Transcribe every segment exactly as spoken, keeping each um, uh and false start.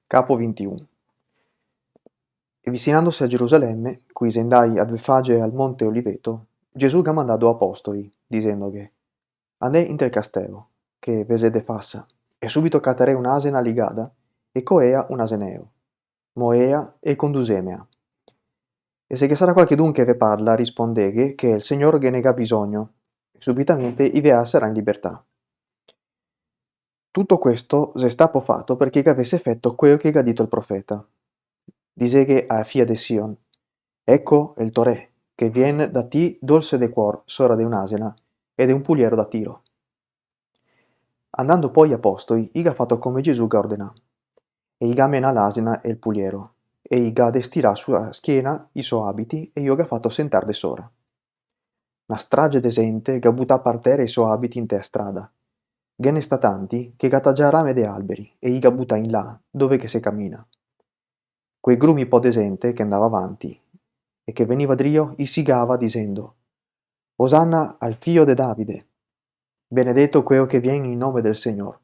Capo vintiun. E visinandose a Gerusaleme, co i xe ndai a Betfage e al Monte Oliveto, Gesù ga mandà do apostoi, disendoghe: Andè inte el casteo, che ve xe de fasa, e subito catarè un'asena ligada, e co ea un aseneo. Moea e condusemea. E se ghe sarà qualchedun che ve parla, rispondeghe che el Segnor ghe ne ga bisogno, e subitamente i ve asarà in libertà. Tuto questo xe stà po fato parché gavese efeto queo che ga dito el profeta. Diseghe a fia de Sion: Eco el to re, che vien da ti dolse de cuor sora de un'asena e de un puliero da Tiro. Andando po i apostoi, i ga fato come Gesù ga ordenà, e i ga menà l'asena e el puliero, e i ga destirà su a schiena i so abiti, e i o ga fato sentar de sora. Na strage de zente ga butà par tera i so abiti inte a strada. Ghe ne sta tanti che ga tagià rame de alberi e i ga butà in là, dove che se camina. Quei grumi po de zente che ndava avanti e che veniva drio i sigava disendo: Osanna al fio de Davide! Benedeto queo che vien in nome del Segnor!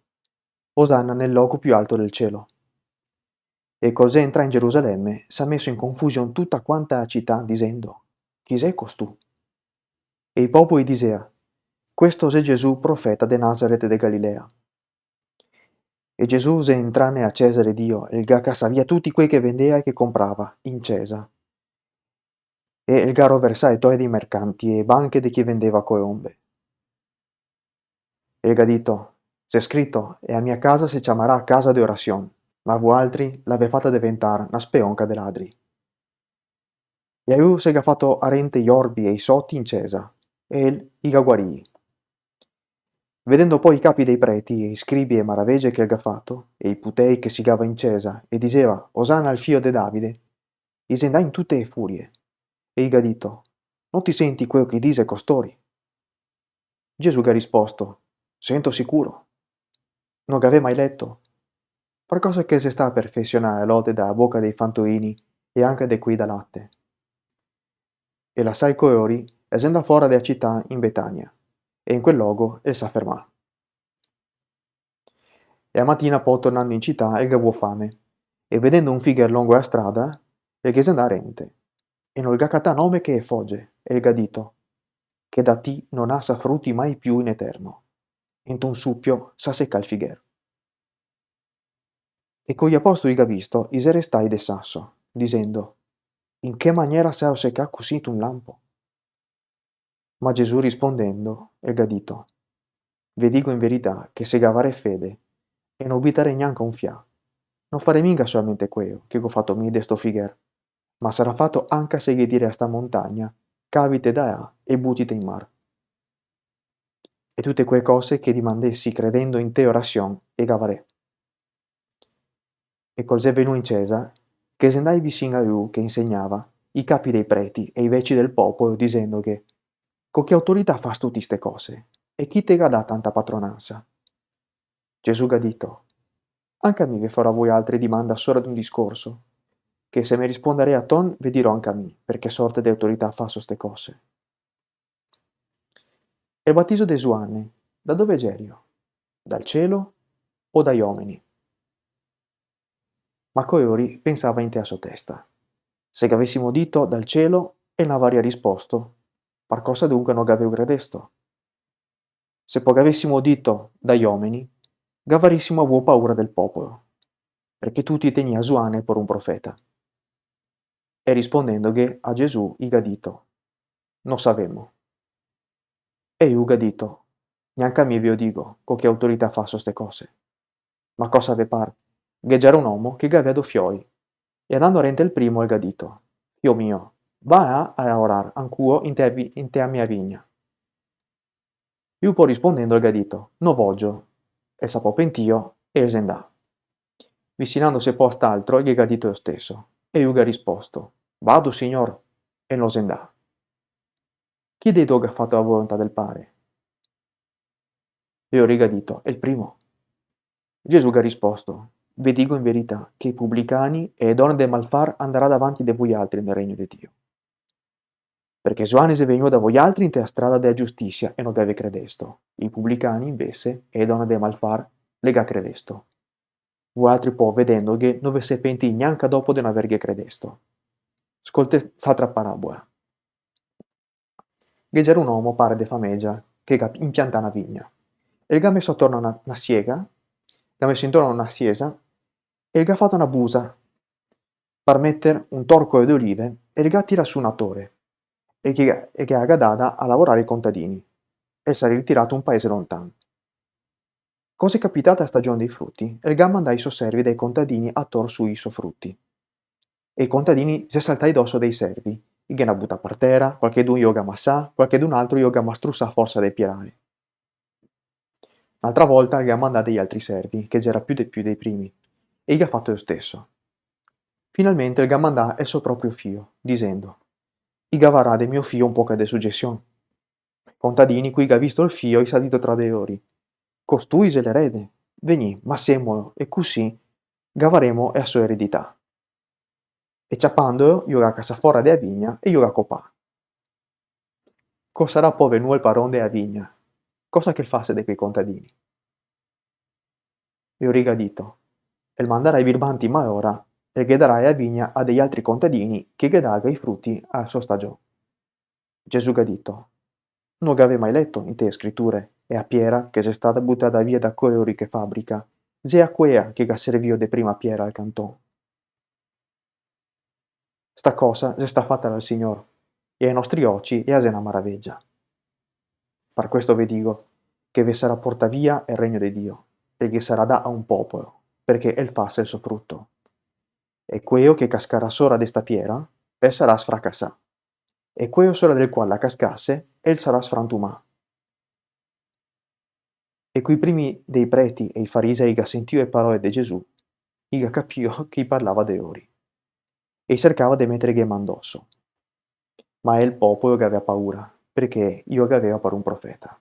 Osanna nel loco più alto del cielo! E co el xe entrà in Gerusaleme, s'ha meso in confusion tuta quanta a cità, disendo: Chi xe costù? E i popoi disea: Questo xe Gesù, profeta de Nazaret de Galilea. E Gesù xe entrà ne a cesa de Dio, e el ga casà via tuti quei che vendea e che comprava in cesa, e el ga roversà e toe dei mercanti e e banche de chi vendeva coeombe. E el ga dito: Xe scrito: E a mia casa se ciamarà casa de orasion, ma vualtri l'avè fata deventar na speonca de ladri. E a lu se ga fato arente i orbi e i soti in cesa, e el i ga guarii. Vedendo po i capi dei preti e i scribi e maravege che el ga fato, e i putei che sigava in cesa, e diseva: Osanna al fio de Davide, i xe ndai in tute e furie, e i ga dito: No ti senti queo che i dixe costori? Gesù ga risposto: Sento sicuro. No gavè mai leto: Par cosa che xe stà perfesionà a lode da a boca dei fantoini e anca de quei da late? E lasà i coeori, el xe ndà fora de a cità in Betania, e in quel logo el s'ha fermà. E a matina po, tornando in cità, el ga vuo fame, e vedendo un figher longo a strada, el ghe xe ndà arente, e nol ga catà nome che e foge, e el ga dito: Che da ti no nasa fruti mai più in eterno. E int'un supio s'ha secà el figher. E co i apostoi i ga visto, i xe restai de saso, disendo: In che maniera s'ha secà cusì int'un lampo? Ma Gesù rispondendo, el ga dito: Ve digo in verità che se gavarè fede, e no bitarè gnanca un fià, no farè minga solamente queo che go fato mi de sto figher, ma sarà fato anca se ghe dirè a sta montagna: Cavite da là e butite in mar. E tute quee cose che dimandesi credendo inte orasion e gavarè. E co el xe venù in cesa, ghe xe ndai visin a lu che insegnava, i capi dei preti e i veci del popolo, disendoghe: Co che autorità fastu ti ste cose? E chi te ga dà tanta patronansa? Gesù ga dito: Anca mi ve farò a voialtri dimanda sora d'un discorso, che se me rispondarè a ton ve dirò anca mi per che sorte de autorità faso ste cose. El batiso de Zuane, da dove gerio? Dal cielo o dai omeni? Ma coeori pensava inte a so testa: Se gavesimo dito dal cielo, el n'avaria risposto: Par cosa dunque no gaveu credesto? Se po gavesimo dito dai omeni, gavarisimo avuo paura del popolo, perché tuti i tenia Zuane por un profeta. E rispondendoghe a Gesù, i ga dito: No savemo. E lu ga dito: Gnanca mi ve o digo co che autorità faso ste cose. Ma cosa ve par? Ghe gera un omo che gavea do fioi, e andando arente el primo el ga dito: Fio mio, va a, a laorar ancuo inte a vi-, inte a mia vigna. Lu po rispondendo el ga dito: No vogio. El s'ha po pentio e el xe ndà. Visinandose po a st'altro, el ghe ga dito lo steso, e lu ga risposto: Vado, Signor, e el no xe ndà. Chi dei do ga fato la volontà del Pare? E lori ga dito: El primo. Gesù ga risposto: Ve digo in verità che i publicani e e done de malfar andarà davanti de vuialtri nel regno de Dio. Perché Zuane xe vegnuo da vuialtri inte a strada de a giustisia e no gavè credesto. I publicani, invese, e e done de malfar le ga credesto. Vualtri po, vedendoghe, no ve se pentì gnanca dopo de no averghe credesto. Scoltè st'altra parabola. Ghe gera un omo pare de famegia che ga impiantà na vigna. E el ga meso atorno na, na siega, ga meso intorno na siesa, e el ga fato na busa par meter un torco de olive, e el ga tirà su na tore, e che, e che la ga dada a lavorare i contadini, e el s'è ritirà in un paese lontan. Co xe capità la stagion dei fruti, el ga mandà i so servi dai contadini a tor su i so fruti. E i contadini xe saltai doso dai servi, i ghe n'à butà par tera, qualchedun i lo ga masà, qualchedun altro i lo ga mastrusà a forsa de pierare. N'altra volta el ga mandà dei altri servi, che gera più de, più dei primi, e i ga fato lo steso. Finalmente el ga mandà el so proprio fio, disendo: "I gavarà de mio fio un poca de sugesion." Contadini, cui ga visto el fio, i s'à dito tra de lori: "Costui xe l'erede, vegnì, masemolo, e cusì gavaremo la so eredità." E ciapandolo, i lo ga casà fora de la vigna e i lo ga copà. Co sarà po vegnù el paron de la vigna, cosa che el fase de quei contadini? E lori ga dito: "El mandarà i birbanti malora, e el ghe darà la vigna a dei altri contadini che ghe daga i fruti a so stagion." Gesù ga dito: "No gavè mai leto inte le Scriture: 'E a piera che xe stata butada via da colori che fabrica, xe a quea che ga servio de prima piera al canton?" Sta cosa xe sta fata dal Signor, e ai nostri oci la xe na maravegia. Par questo ve digo che ve sarà portà via el regno de Dio, e ghe sarà dà a un popolo, parché el fasa el so fruto. E queo che cascarà sora de sta piera, el sarà sfracasà. E queo sora del qual la cascase, el sarà sfrantumà. E co i primi dei preti e i farisei ga sentìo le parole de Gesù, i ga capìo che i parlava de lori, e i sercava de meterghe man doso. Ma el popolo gaveva paura, parché i lo gaveva par un profeta.